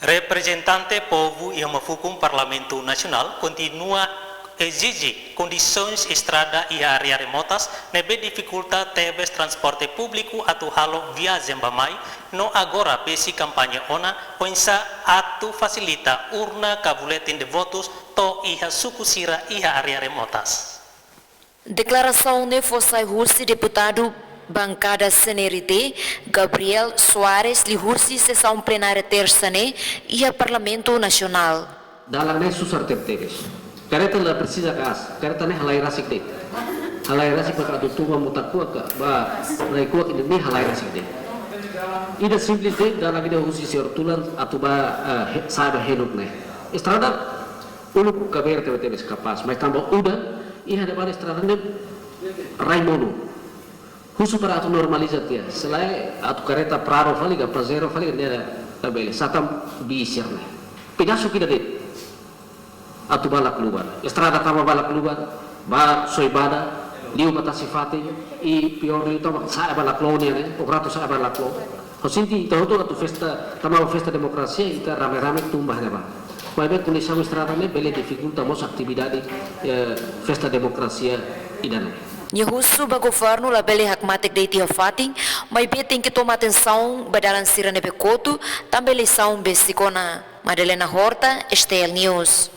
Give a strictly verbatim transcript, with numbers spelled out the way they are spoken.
Reprezentante povu iha uma fukun Parlamentu Nasionál kontinua ezije kondisoens estrada iha área remotas ne'ebé difikulta tebes transporte públiku atu halo viajen bá-mai, no agora besik kampaña ona oinsá atu fasilita urna ka buletin de votus to'o iha suku sira iha área remotas. Deklarasaun ne'e fó sai husi deputadu bankada C N R T, Gabriel Soares, liuhusi sesaun plenária tersa ne'e iha Parlamentu Nasionál. Dalan ne'e susar tebetebes. Kareta la presiza gás, kareta ne'e halai rasik de'it. Halai rasik ba Katutuba, Mutakuak ka ba Naikuak, ida-ne'e halai rasik de'it. Ida simples de'it, dalan ida husi Señór Tulan atu ba, eh, he-, sa'e ba Henuk ne'e. Estrada uluk kabeer tebetebes kapás, mas tanba udan, iha ne'ebá estrada ne'e rai monu. Husu para atu normaliza tiha, se lae atu kareta Prado fali ka Pajero fali ka ne'e labele, satan bisir ne'e. Pedasu ida de'it atu ba Laclubar. Estrada tama ba Laclubar, ba Soibada, liu ba tasi fatin, i piór liu tama sa'e ba Laclo nian ne'e, o rato sa'e ba Laclo. Ha'u sente ita hotu atu festa, tama ba festa demokrasia, ita rame-rame tun ba iha ne'ebá. Maibé kondisaun estrada ne'e bele difikulta mós atividade, eh, festa demokrasia ida-ne'e. Nia husu ba governu labele hakmatek de'it iha fatin, maibé tenke toma atensaun ba dalan sira ne'ebé kotu, tanba eleisaun besik ona. Madalena Horta, S T L News.